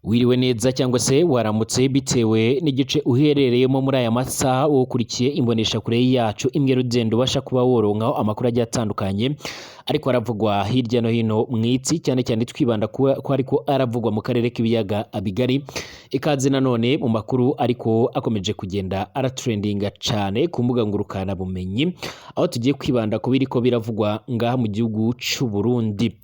Wiriwe neza cyangwa se waramutse bitewe n'igice uherereyemo muri aya masaha, wowe ukurikiye imboneshakure yacu imwe rugendo ubasha kuba woronkaho amakuru agiye atandukanye ariko aravugwa hirya no hino mu isi, cyane cyane twibanda ko ariko aravugwa mu karere k'ibiyaga bigari. Ikaze nanone mu makuru ariko akomeje kugenda aratrendinga cyane ku mbuga ngurukanabumenyi, aho tugiye kwibanda ku biriko biravugwa ngaha mu gihugu c'u Burundi.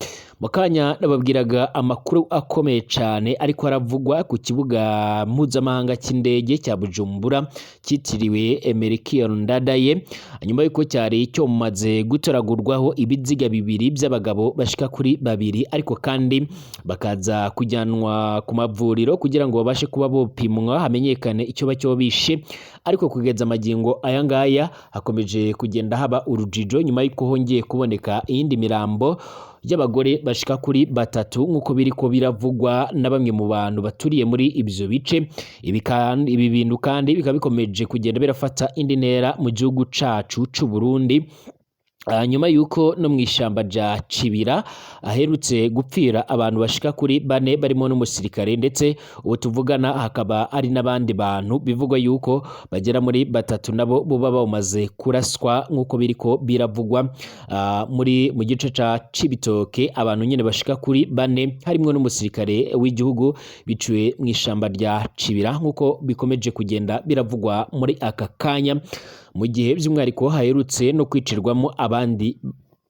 Mu kanya nababwiraga amakuru akomeye cyane ariko aravugwa ku kibuga mpuzamahanga cy'indege cya Bujumbura cyitiriwe Melchior Ndadaye, nyuma y'uko cyari cyomaze gutoragurwaho ibiziga bibiri by'abagabo bashika kuri babiri, ariko kandi bakaza kujyanwa ku mavuriro kugira ngo babashe kuba bopimwa hamenyekane icyo bacyo bishe. Ariko kugeza amagingo aya ngaya hakomeje kugenda haba urujijo nyuma y'uko hongeye kuboneka iyindi mirambo y'abagore bashika kuri batatu, nk'uko biriko biravugwa na bamwe mu bantu baturiye muri ibyo bice. Ibi bintu kandi bikaba bikomeje kugenda birafata indi ntera mu gihugu cacu c'u Burundi. Nyuma yuko no mu ishamba rya Cibira aherutse gupfira abantu bashika kuri bane barimo n'umusirikare, ndetse ubu tuvugana hakaba ari n'abandi bantu bivugwa yuko bagera muri batatu nabo boba bamaze kuraswa, nk'uko biriko biravugwa muri mu gice ca Cibitoke. Abantu nyene bashika kuri bane harimwo n'umusirikare w'igihugu biciwe mu ishamba rya Cibira, nk'uko bikomeje kugenda biravugwa muri aka kanya, mu gihe by'umwihariko haherutse no kwicirwamo abandi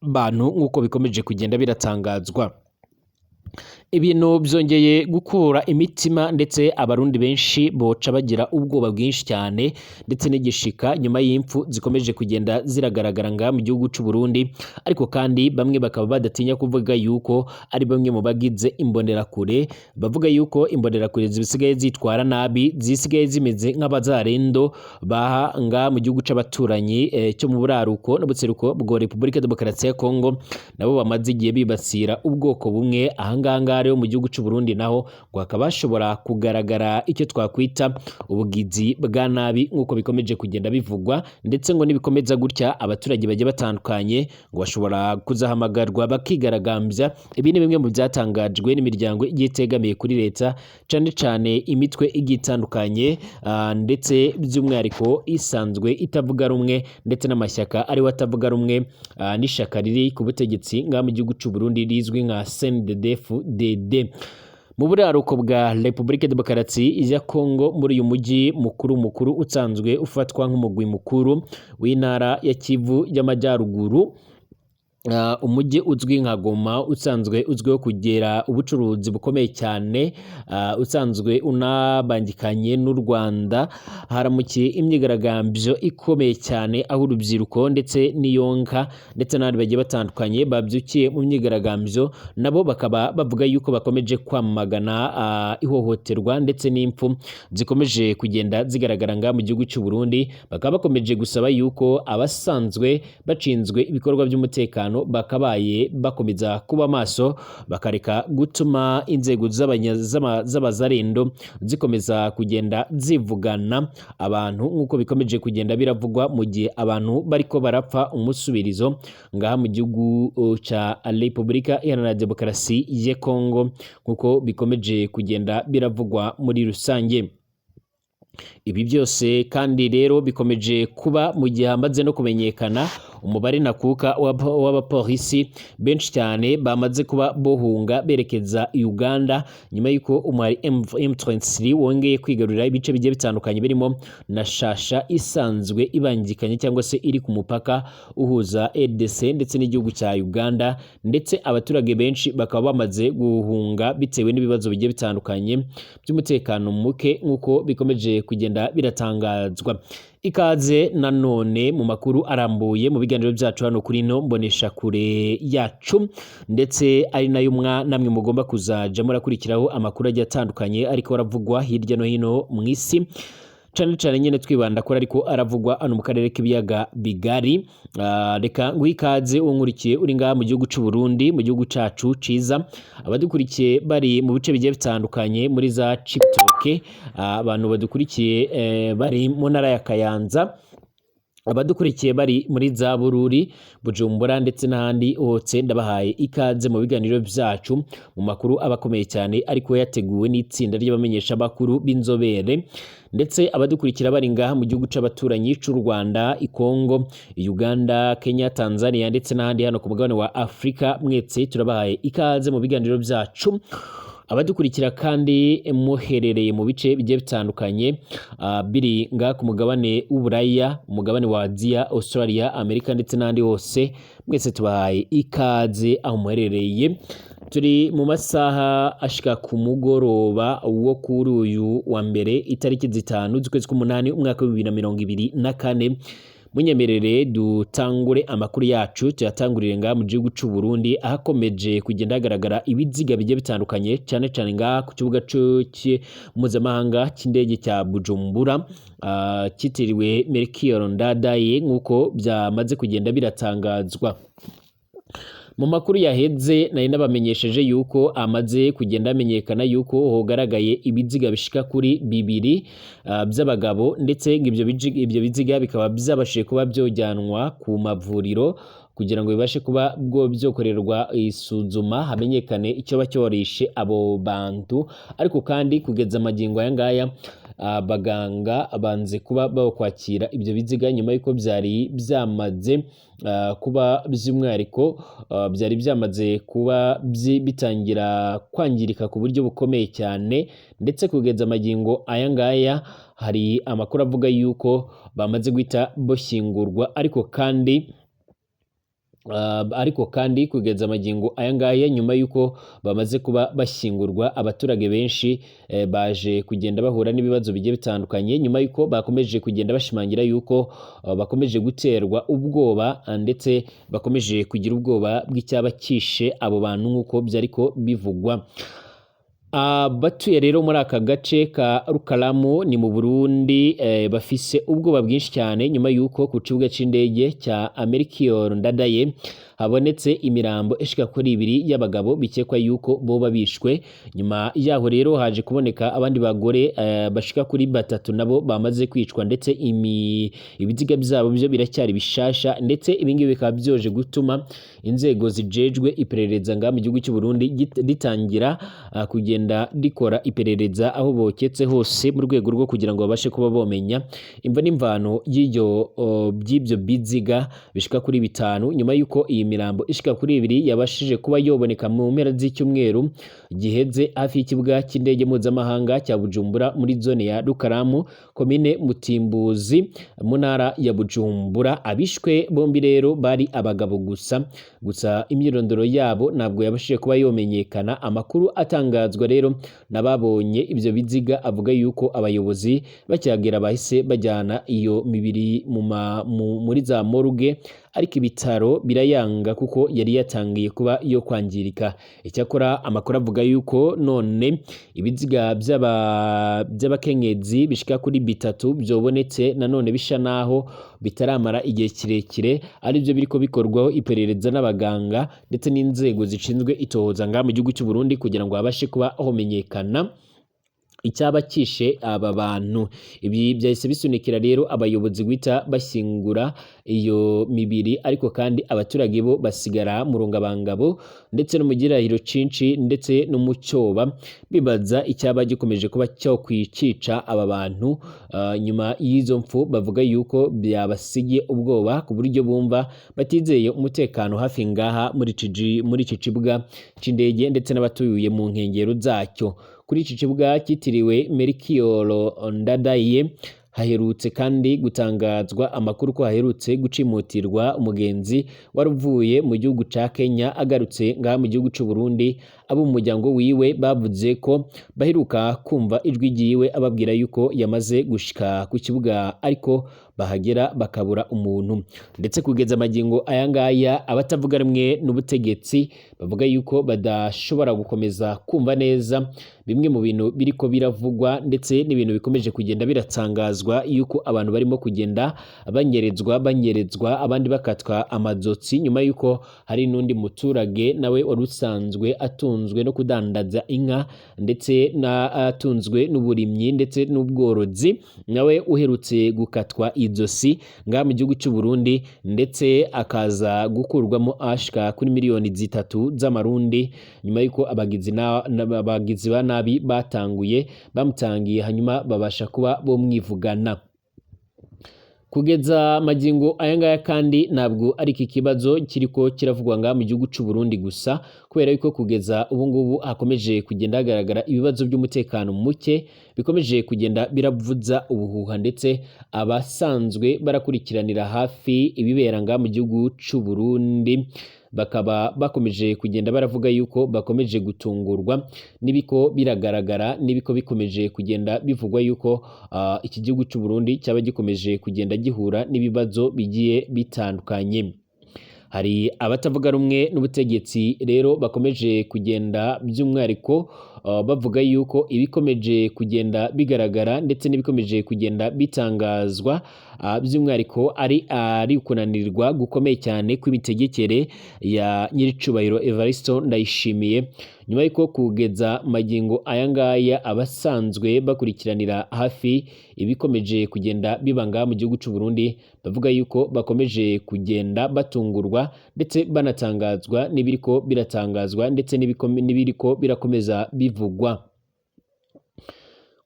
bantu, nk'uko bikomeje kugenda biratangazwa. Ibintu byongeye gukura imitima, ndetse Abarundi benshi boca bagira ubwoba bwinshi cyane ndetse n'igishika nyuma y'impfu zikomeje kugenda ziragaragara ngaha mu gihugu c'u Burundi. Ariko kandi bamwe bakaba badatinya kuvuga yuko ari bamwe mu bagize imbonerakure, bavuga yuko imbonerakure zisigaye zitwara nabi, zisigaye zimeze nk'abazarendo baha ngaha mu gihugu c'abaturanyi cyo mu buraruko n'ubuseruko bwa Repubulika Demokarasi ya Kongo, nabo bamaze igihe bibasira ubwoko bumwe. Ahangaha rero mu gihugu c'u Burundi naho ngo hakaba hashobora kugaragara icyo twakwita ubugizi bwa nabi, nk'uko bikomeje kugenda bivugwa, ndetse ngo nibikomeza gutya abaturage bagiye batandukanye ngo bashobora kuzahamagarwa bakigaragambya. Ibi ni bimwe mu byatangajwe n'imiryango igiye itegamiye kuri leta, cane cane imitwe igiye itandukanye, ndetse by'umwihariko isanzwe itavuga rumwe, ndetse n'amashyaka ariwe atavuga rumwe n'ishaka riri ku butegetsi ngaha mu gihugu c'u Burundi rizwi nka CNDD-FDD. Mu buraruko bwa Repubulika Demokarasi ya Kongo, muri uyu mujyi mukuru usanzwe ufatwa nk'umugwi mukuru w'intara ya Kivu y'Amajyaruguru, umujyi uzwi nka Goma, usanzwe uzwiho kugira ubucuruzi bukomeye cyane, usanzwe unabangikanye n'u Rwanda, haramukiye imyigaragambyo ikomeye cyane, aho urubyiruko ndetse n'iyonka ndetse n'abandi bagiye batandukanye babyukiye mu myigaragambyo, nabo bakaba bavuga yuko bakomeje kwamagana ihohoterwa ndetse n'impfu zikomeje kugenda zigaragara ngaha mu gihugu cy'u Burundi. Bakaba bakomeje gusaba yuko abasanzwe bashinzwe ibikorwa by'umutekano bakabaye bakomeza kuba maso, bakareka gutuma inzego z'abazarendo zikomeza kugenda zivugana abantu, nk'uko bikomeje kugenda biravugwa, mu gihe abantu bariko barapfa umusubirizo ngaha mu gihugu ca Repubulika Iharanira Demokarasi ya Kongo, nk'uko bikomeje kugenda biravugwa muri rusange. Ibi byose kandi rero bikomeje kuba mu gihe hamaze no kumenyekana umubare ntakuka w'abapolisi benshi cyane bamaze kuba bohunga berekeza Uganda, nyuma y'uko umwari M23 wongeye kwigarurira ibice bigiye bitandukanye birimo na Shasha isanzwe ibangikanye cyangwa se iri ku mupaka uhuza RDC ndetse n'igihugu cya Uganda, ndetse abaturage benshi bakaba bamaze guhunga bitewe n'ibibazo bigiye bitandukanye by'umutekano muke, nk'uko bikomeje kugenda biratangazwa. Ikaze nanone mu makuru arambuye mu biganiro byacu hano kuri ino mbonesha kure yacu, ndetse ari nayo mwa namwe mugomba kuzaja murakurikiraho amakuru agiye atandukanye ariko aravugwa hirya no hino mu isi, cane cane nyene twibanda kuri ariko aravugwa hano mu karere k'ibiyaga bigari. Reka nguhe ikaze unkurikiye uri ngaha mu gihugu c'u Burundi, mu gihugu cacu ciza, abadukurikiye bari mu bice bigiye bitandukanye muri za Cibitoke, abantu badukurikiye bari mu ntara ya Kayanza. Abadukurikiye bari muri za Bururi, Bujumbura ndetse n'ahandi hose, ndabahaye ikaze mu biganiro vyacu, mu makuru aba akomeye cyane ariko yateguwe n'itsinda ry'abamenyesha makuru b'inzobere. Ndetse abadukurikira bari ngaha mu gihugu c'abaturanyi c'u Rwanda, i Kongo, Uganda, Kenya, Tanzania ndetse n'ahandi hano ku mugabane wa Afrika, mwese turabahaye ikaze mu biganiro vyacu. Abadukurikira kandi muherereye mu bice bigiye bitandukanye biri ngaha ku mugabane w'Uburaya, umugabane wa Aziya, Australia, Amerika ndetse n'ahandi hose, mwese tubahaye ikaze aho muherereye. Turi mu masaha ashika ku mugoroba wo kuri uyu wa mbere, itariki 5 z'ukwezi k'umunani, umwaka wa 2024. Munyemerere dutangure amakuru yacu, tuyatangurire ngaha mu gihugu c'u Burundi, ahakomeje kugenda hagaragara ibiziga bigiye bitandukanye, cyane cyane ngaha ku kibuga mpuzamahanga cy'indege cya Bujumbura cyitiriwe Melchior Ndadaye, nk'uko byamaze kugenda biratangazwa. Mu makuru yaheze nari nabamenyesheje yuko amaze kugenda amenyekana yuko hogaragaye ibiziga bishika kuri bibiri by'abagabo, ndetse ngo ibyo biziga bikaba byabashije kuba byojyanwa ku mavuriro kugira ngo bibashe kuba bwo byokorerwa isuzuma, hamenyekane icyo cyorishe abo bantu. Ariko kandi kugeza amagingo aya ngaya abaganga banze kuba bakwakira ibyo biziga, nyuma y'uko byari byamaze kuba by'umwihariko byari byamaze kuba bitangira kwangirika ku buryo bukomeye cyane. Ndetse kugeza amagingo aya ngaya hari amakuru avuga yuko bamaze guhita bashyingurwa, ariko kandi kugeza amagingo aya ngaya, nyuma y'uko bamaze kuba bashyingurwa, abaturage benshi baje kugenda bahura n'ibibazo bigiye bitandukanye, nyuma y'uko bakomeje kugenda bashimangira yuko bakomeje guterwa ubwoba, ndetse bakomeje kugira ubwoba bw'icyaba kishe abo bantu nk'uko byariko bivugwa. Abatuye rero muri aka gace ka Rukaramu ni mu Burundi bafise ubwoba bwinshi cyane, nyuma y'uko ku kibuga c'indege cya Melchior Ndadaye habonetse imirambo ishika kuri ibiri y'abagabo bikekwa yuko boba bishwe. Nyuma yaho rero haje kuboneka abandi bagore bashika kuri batatu nabo bamaze kwicwa, ndetse ibiziga byabo byo biracyari bishasha. Ndetse ibingibi bikaba byoje gutuma inzego zijejwe iperereza ngaha mu gihugu cy'u Burundi ritangira kugenda rikora iperereza aho boketse hose, mu rwego rwo kugira ngo babashe kuba bomenya imva n'imvano y'ibyo biziga bishika kuri bitanu, nyuma y'uko iyi mirambo ishika kuri ibiri yabashije kuba yoboneka mu mpera z'icyumweru giheze hafi y'ikibuga cy'indege mpuzamahanga cya Bujumbura, muri zone ya Rukaramu, komine Mutimbuzi, mu ntara ya Bujumbura. Abishwe bombi rero bari abagabo gusa, gusa imyirondoro yabo ntabwo yabashije kuba yomenyekana. Amakuru atangazwa rero n'ababonye ibyo biziga avuga yuko abayobozi bakihagera bahise bajyana iyo mibiri muri za morgue, ariko ibitaro birayanga kuko yari yatangiye kuba yo kwangirika. Icyakora amakuru avuga yuko none ibiziga by'abakenyezi bishika kuri bitatu byobonetse nanone bisha naho bitaramara igihe kirekire, aribyo biriko bikorwaho iperereza n'abaganga ndetse n'inzego zishinzwe itohoza ngaha mu gihugu cy'u Burundi, kugira ngo habashe kuba homenyekana icyaba kishe aba bantu. Ibi byahise bisunikira rero abayobozi guhita bashyingura iyo mibiri, ariko kandi abaturage bo basigara mu rungabangabo ndetse no mu gihirahiro cinshi ndetse no mu cyoba, bibaza icyaba gikomeje kuba cyo kwica aba bantu. Nyuma y'izo mfu bavuga yuko byabasigiye ubwoba ku buryo bumva batizeye umutekano hafi ngaha muri iki kibuga c'indege ndetse n'abatuye mu nkengero zacyo. Kuri iki kibuga cyitiriwe Melchior Ndadaye haherutse kandi gutangazwa amakuru ko haherutse gucimutirwa umugenzi wari uvuye mu gihugu ca Kenya agarutse ngaha mu gihugu c'u Burundi. Abo mu muryango wiwe bavuze ko baheruka kumva ijwi ryiwe ababwira yuko yamaze gushika ku kibuga, ariko bahagera bakabura umuntu. Ndetse kugeza amagingo aya ngaya abatavuga rumwe n'ubutegetsi bavuga yuko badashobora gukomeza kumva neza bimwe mu bintu biriko biravugwa, ndetse n'ibintu bikomeje kugenda biratangazwa yuko abantu barimo kugenda banyerezwa abandi bakatwa amazotsi, nyuma yuko hari n'undi muturage nawe wari usanzwe atunzwe no kudandaza inka ndetse na atunzwe n'uburimyi ndetse n'ubworozi, nawe uherutse gukatwa izosi ngaha mu gihugu cy'u Burundi, ndetse akaza gukurwamo ashika kuri miliyoni 3 z'amarundi, nyuma y'uko abagizi ba nabi batanguye bamutangiye, hanyuma babasha kuba bomwivugana. Kugeza magingo aya ngaya kandi ntabwo ari iki kibazo kiriko kiravugwa ngaha mu gihugu cy'u Burundi gusa, kubera yuko kugeza ubu ngubu hakomeje kugenda hagaragara ibibazo by'umutekano muke bikomeje kugenda biravuza ubuhuha, ndetse abasanzwe barakurikiranira hafi ibibera ngaha mu gihugu cy'u Burundi bakaba bakomeje kugenda baravuga yuko bakomeje gutungurwa n'ibiko biragaragara n'ibiko bikomeje kugenda bivugwa yuko iki gihugu cy'u Burundi cyaba gikomeje kugenda gihura n'ibibazo bigiye bitandukanye. Hari abatavuga rumwe n'ubutegetsi rero bakomeje kugenda by'umwihariko bavuga yuko ibikomeje kugenda bigaragara ndetse n'ibikomeje kugenda bitangazwa by'umwihariko ari ukunanirwa gukomeye cyane kw'imitegekere ya nyiricubahiro Evaristo Ndayishimiye, nyuma y'uko kugeza magingo aya ngaya abasanzwe bakurikiranira hafi ibikomeje kugenda biba ngaha mu gihugu cy'u Burundi bavuga yuko bakomeje kugenda batungurwa ndetse banatangazwa n'ibiriko biratangazwa ndetse n'ibiriko birakomeza bivugwa.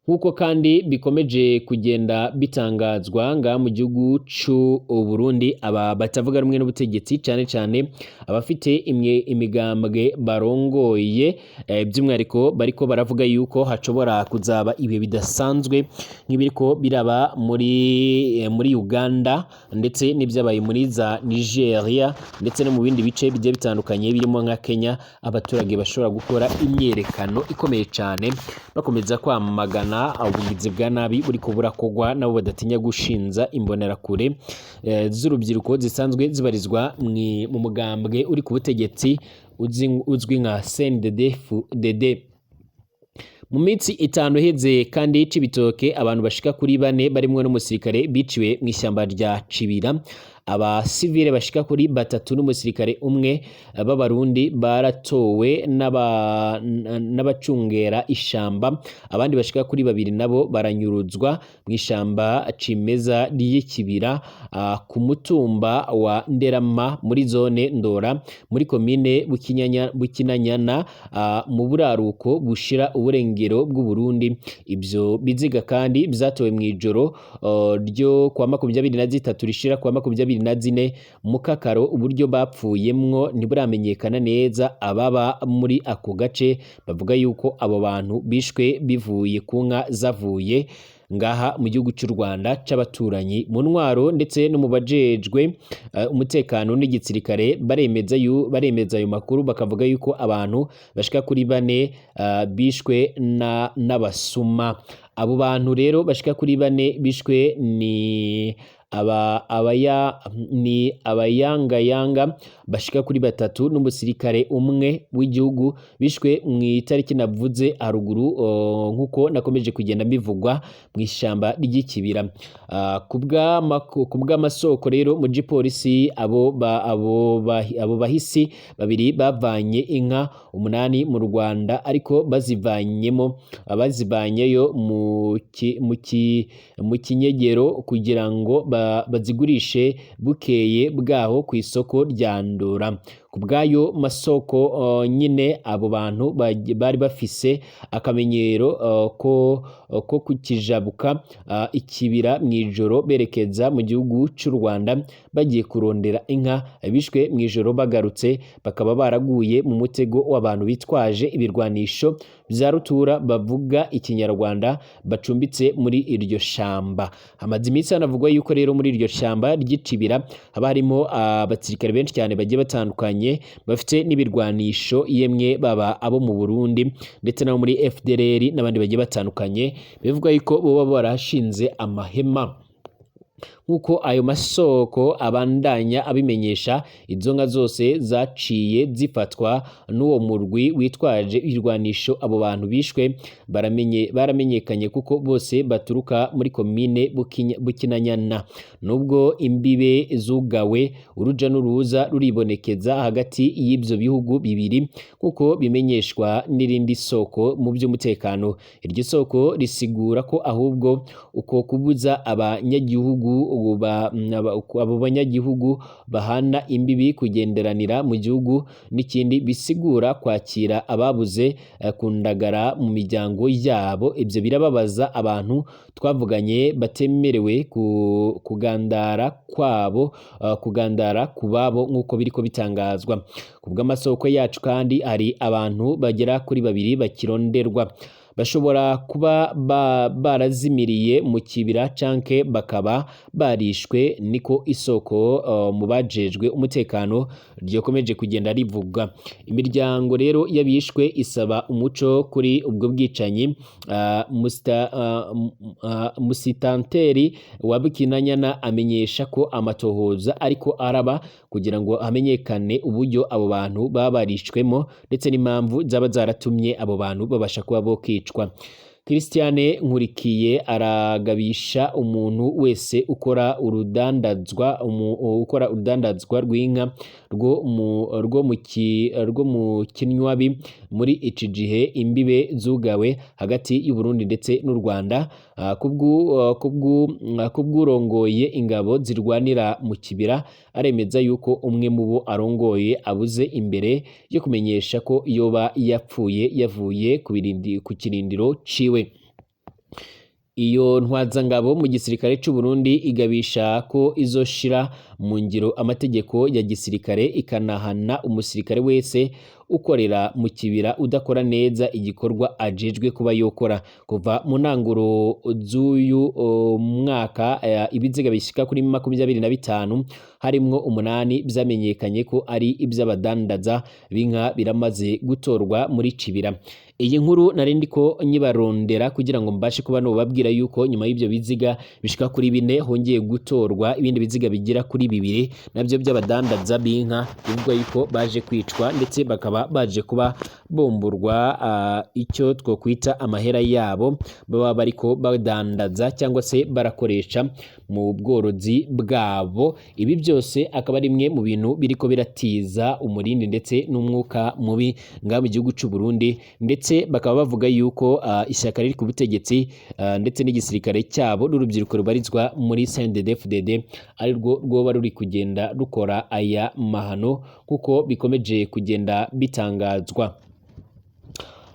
Nk'uko kandi bikomeje kugenda bitangazwa ngaha mu gihugu cy'u Burundi, aba batavuga rumwe n'ubutegetsi cyane cyane abafite imwe imigambwe barongoye, by'umwihariko bariko baravuga yuko hashobora kuzaba ibihe bidasanzwe nk'ibiriko biraba muri Uganda ndetse n'ibyabaye muri za Nigeria ndetse no mu bindi bice bigiye bitandukanye birimo nka Kenya. Abaturage bashobora gukora imyerekano ikomeye cyane bakomeza kwamagana ubugizi bwa nabi buriko burakorwa nabo badatinya gushinza imbonerakure z'urubyiruko zisanzwe zibarizwa mu mugambwe uri ku butegetsi uzwi nka CNDD-FDD. Mu minsi 5 iheze kandi Cibitoke abantu bashika kuri 4 barimwo n'umusirikare biciwe mu ishyamba rya Cibira. Abasivile bashika kuri 3 n'umusirikare umwe b'abarundi baratowe n'abacungera ishamba, abandi bashika kuri 2 nabo baranyuruzwa mu ishamba cimeza ry'Ikibira ku mutumba wa Nderama muri zone Ndora muri komine Bukinanyana mu buraruko bushira uburengero bw'u Burundi. Ivyo biziga kandi vyatowe mw'ijoro ryo kwa 23 rishira kwa 24 Mukakaro. Uburyo bapfuyemwo ntiburamenyekana neza. Ababa muri ako gace bavuga yuko abo bantu bishwe bivuye ku nka zavuye ngaha mu gihugu cy'u Rwanda c'abaturanyi. Mu ntwaro ndetse no mu bajejwe umutekano n'igisirikare baremeza ayo makuru, bakavuga yuko abantu bashika kuri 4 bishwe n'abasuma. Abo bantu rero bashika kuri 4 bishwe ni abayangayanga bashika kuri 3 n'umusirikare umwe w'igihugu bishwe mu itariki navuze haruguru, nkuko nakomeje kugenda mbivugwa mu ishamba ry'Ikibira. Ku bw'amasoko rero mu gipolisi abo bahisi 2 bavanye inka 8 mu Rwanda, ariko bazivanyeyo mu kinyegero kugira ngo bazigurishe bukeye bwaho ku isoko rya Ndora. Ku bw'ayo masoko nyine abo bantu bari bafise akamenyero ko kukijabuka ikibira mw'ijoro berekeza mu gihugu cy'u Rwanda bagiye kurondera inka. Bishwe mw'ijoro bagarutse bakaba baraguye mu mutego w'abantu bitwaje ibirwanisho vya rutura bavuga ikinyarwanda bacumbitse muri iryo shamba. Hamaze iminsi hanavugwa yuko rero muri iryo shamba ry'Icibira haba harimo abasirikare benshi cyane bagiye batandukanye bafite n'ibirwanisho, yemwe baba abo mu Burundi ndetse n'abo muri FDLR n'abandi bagiye batandukanye, bivugwa yuko boba barashinze amahema. Nkuko ayo masoko abandanya abimenyesha, izo nka zose zaciye zifatwa n'uwo murwi witwaje ibirwanisho. Abo bantu bishwe baramenyekanye kuko bose baturuka muri komine Bukinanyana. Nubwo imbibe zugawe, uruja n'uruza ruribonekeza hagati y'ivyo bihugu bibiri, nkuko bimenyeshwa n'irindi soko mu by'umutekano. Iryo soko risigura ko ahubwo uko kubuza abanyagihugu abo banyagihugu bahana imbibi kugenderanira mu gihugu n'ikindi bisigura kwakira ababuze kundagara mu miryango yabo. Ibyo birababaza abantu twavuganye batemerewe kugandara kwabo, kugandara ku babo nk'uko biriko bitangazwa ku bw'amasoko yacu. Kandi hari abantu bagera kuri babiri bakironderwa, bashobora kuba barazimiriye mu kibira canke bakaba barishwe, niko isoko mu bajejwe umutekano ryakomeje kugenda rivuga. Imiryango rero y'abishwe isaba umuco kuri ubwo bwicanyi. Musitanteri wa Bukinanyana amenyesha ko amatohoza ariko araba kugira ngo hamenyekane uburyo abo bantu baba barishwemo ndetse n'impamvu zaba zaratumye abo bantu babasha kuba bokicwa. Christiane Nkurikiye aragabisha umuntu wese ukora urudandazwa ukora urudandazwa rw'inka rwo mu kinywabi muri iki gihe imbibe zugawe hagati y'u Burundi ndetse n'u Rwanda. Kubw'urongoye ingabo zirwanira mu kibira, aremeza yuko umwe mu bo arongoye abuze imbere yo kumenyesha ko yoba yapfuye yavuye ku kirindiro ciwe. Iyo ntwazangabo mu gisirikare c'u Burundi igabisha ko izoshira mu ngiro amategeko ya gisirikare, ikanahana umusirikare wese ukorera mu kibira udakora neza igikorwa ajejwe kuba yokora. Kuva mu ntanguro z'uyu mwaka, ibiziga bishika kuri 25 harimwo 8 vyamenyekanye ko ari ivy'abadandaza b'inka biramaze gutorwa muri Cibira. Iyi nkuru nari ndiko nyibarondera kugira ngo mbashe kuba nobabwira yuko nyuma y'ivyo biziga bishika kuri 4 hongeye gutorwa ibindi biziga bigira kuri 2 navyo by'abadandaza b'inka, bivugwa yuko baje kwicwa ndetse bakaba baje kuba bomburwa icyo twokwita amahera yabo baba bariko badandaza cyangwa se barakoresha mu bworozi bwabo. Ibi byose akaba ari imwe mu bintu biriko biratiza umurindi ndetse n'umwuka mubi ngaha mu gihugu c'u Burundi, ndetse bakaba bavuga yuko ishyaka riri ku butegetsi ndetse n'igisirikare cyabo n'urubyiruko rubarizwa muri CNDD-FDD ari rwo rwoba ruri kugenda rukora aya mahano, kuko bikomeje kugenda bitangazwa.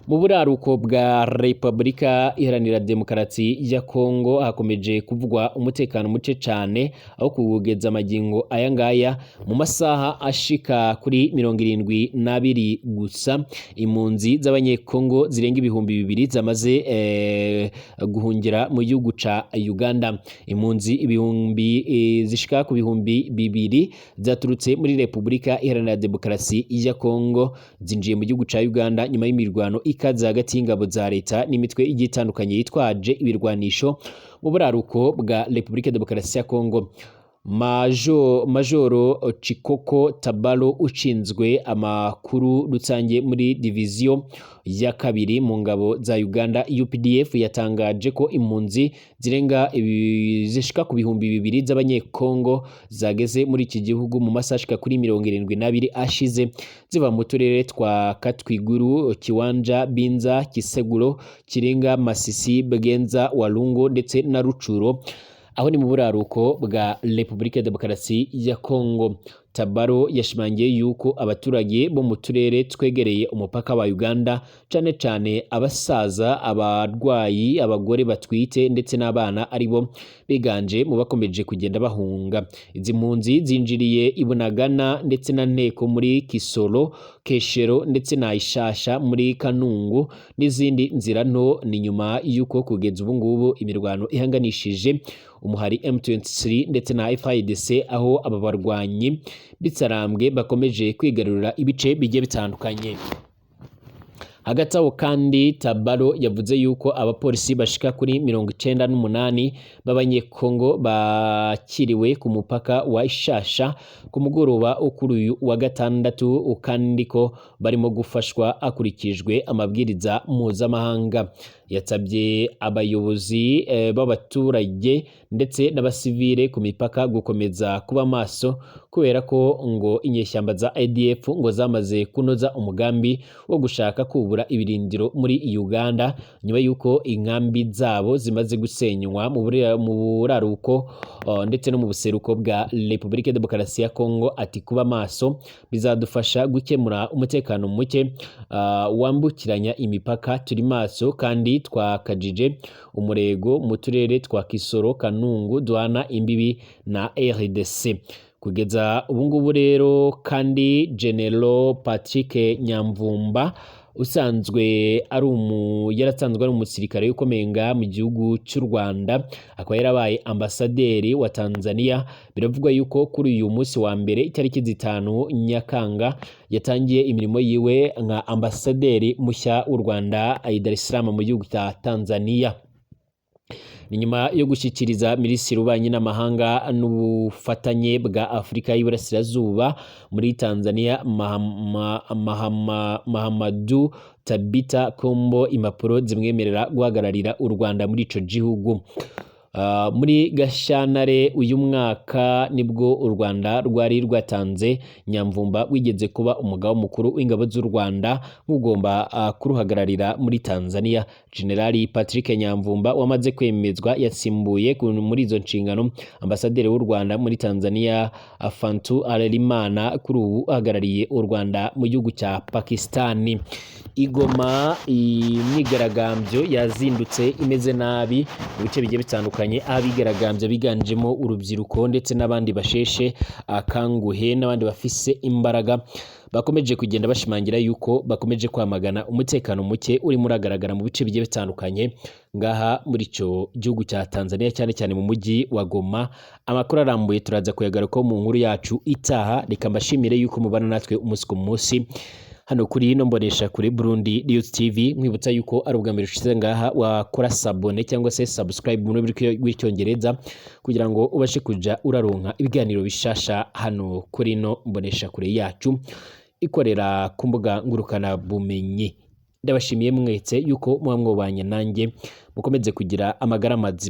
Mu buraruko bwa Repubulika Iharanira Demokarasi ya Kongo hakomeje kuvugwa umutekano muce cane, aho kugeza amagingo aya ngaya mu masaha ashika kuri 72 gusa impunzi z'abanyekongo zirenga 2000 zamaze guhungira mu gihugu ca Uganda. Impunzi ibihumbi zishika ku 2000 zaturutse muri Repubulika Iharanira Demokarasi ya Kongo zinjiye mu gihugu ca Uganda nyuma y'imirwano ikaze hagati y'ingabo za leta n'imitwe igiye itandukanye yitwaje ibirwanisho mu buraruko bwa Repubulika Demokarasi ya Kongo. Majoro Chikoko Tabalo ushinzwe amakuru rusange muri diviziyo ya kabiri mu ngabo za Uganda UPDF yatangaje ko impunzi zirenga zishika ku 2000 z'abanyekongo zageze muri iki gihugu mu masaha ashika kuri 72 ashize, ziva mu turere twa Katwiguru, Kiwanja, Binza, Kiseguro, Kiringa, Masisi, Bgenza, Walungu ndetse na Rucuro, aho ni mu buraruko bwa Repubulika Demokarasi ya Kongo. Tabaro yashimangiye yuko abaturage bo mu turere twegereye umupaka wa Uganda, cane cane abasaza, abarwayi, abagore batwite ndetse n'abana aribo biganje mu bakomeje kugenda bahunga. Izi mpunzi zinjiriye i Bunagana ndetse na Nteko muri Kisoro, Keshero ndetse na Ishasha muri Kanungu n'izindi nzira nto. Ni nyuma yuko kugeza ubu ngubu imirwano ihanganishije umuhari M23 ndetse na FARDC, aho aba barwanyi bitsarambwe bakomeje kwigarurira ibice bigiye bitandukanye. Hagati aho kandi Tabaro yavuze yuko abapolisi bashika kuri 98 b'abanyekongo bakiriwe ku mupaka wa Ishasha ku mugoroba wo kuri uyu wa gatandatu, kandi ko barimo gufashwa hakurikijwe amabwiriza mpuzamahanga. Yasabye abayobozi b'abaturage ndetse n'abasivile ku mipaka gukomeza kuba maso, kubera ko ngo inyeshyamba za ADF ngo zamaze kunoza umugambi wo gushaka kubura ibirindiro muri Uganda, nyuma y'uko inkambi zabo zimaze gusenywa mu buraruko ndetse no mu buseruko bwa Republika Demokarasi ya Kongo. Ati kuba maso bizadufasha gukemura umutekano muke wambukiranya imipaka. Turi maso kandi twakajije umurego mu turere twa Kisoro, Kanungu duhana imbibi na RDC. Kugeza ubu ngubu rero kandi, General Patrick Nyamvumba usanzwe ari umu yarasanzwe ari umusirikare ukomeye ngaha mu gihugu cy'u Rwanda, akaba yarabaye ambasaderi wa Tanzania. Biravugwa yuko kuri uyu munsi wa mbere, itariki 5 Nyakanga, yatangiye imirimo yiwe nka ambasaderi mushya w'u Rwanda i Dar es Salaam mu gihugu cya Tanzania. Ni nyuma yo gushyikiriza Minisitiri w'Ububanyi n'Amahanga n'Ubufatanye bwa Afurika y'Iburasirazuba muri Tanzania, Mahamadu Tabita Kombo, impapuro zimwemerera guhagararira u Rwanda muri ico gihugu. Muri Gashyantare uyu mwaka nibwo u Rwanda rwari rwatanze Nyamvumba wigeze kuba umugaba mukuru w'ingabo z'u Rwanda nk'ugomba kuruhagararira muri Tanzania. Generali Patrick Nyamvumba wamaze kwemezwa yasimbuye muri izo nshingano ambasaderi w'u Rwanda muri Tanzania, Fantu Harerimana, kuri ubu uhagarariye u Rwanda mu gihugu cya Pakistani. Igoma imyigaragambyo yazindutse imeze nabi mu bice bigiye bitandukanye, aho abigaragambya biganjemo urubyiruko ndetse n'abandi basheshe akanguhe n'abandi bafise imbaraga bakomeje kugenda bashimangira yuko bakomeje kwamagana umutekano muke urimo uragaragara mu bice bigiye bitandukanye ngaha muri ico gihugu cya Tanzania, cyane cyane mu mujyi wa Goma. Amakuru arambuye turaza kuyagarukaho mu nkuru yacu itaha. Reka mbashimire yuko mubana natwe umunsi ku munsi hano kuri ino mbonesha kuri Burundi News TV. Mwibutsa yuko ari ubwa mbere ushize ngaha, wakora s'abonner cyangwa se subscribe mu rurimi rw'Icyongereza, kugira ngo ubashe kuja uraronka ibiganiro bishasha hano kuri ino mbonesha kure yacu ikorera ku mbuga ngurukana bumenyi. Ndabashimiye mwese yuko muba mwobanye nanjye. Mukomeze kugira amagara mazima.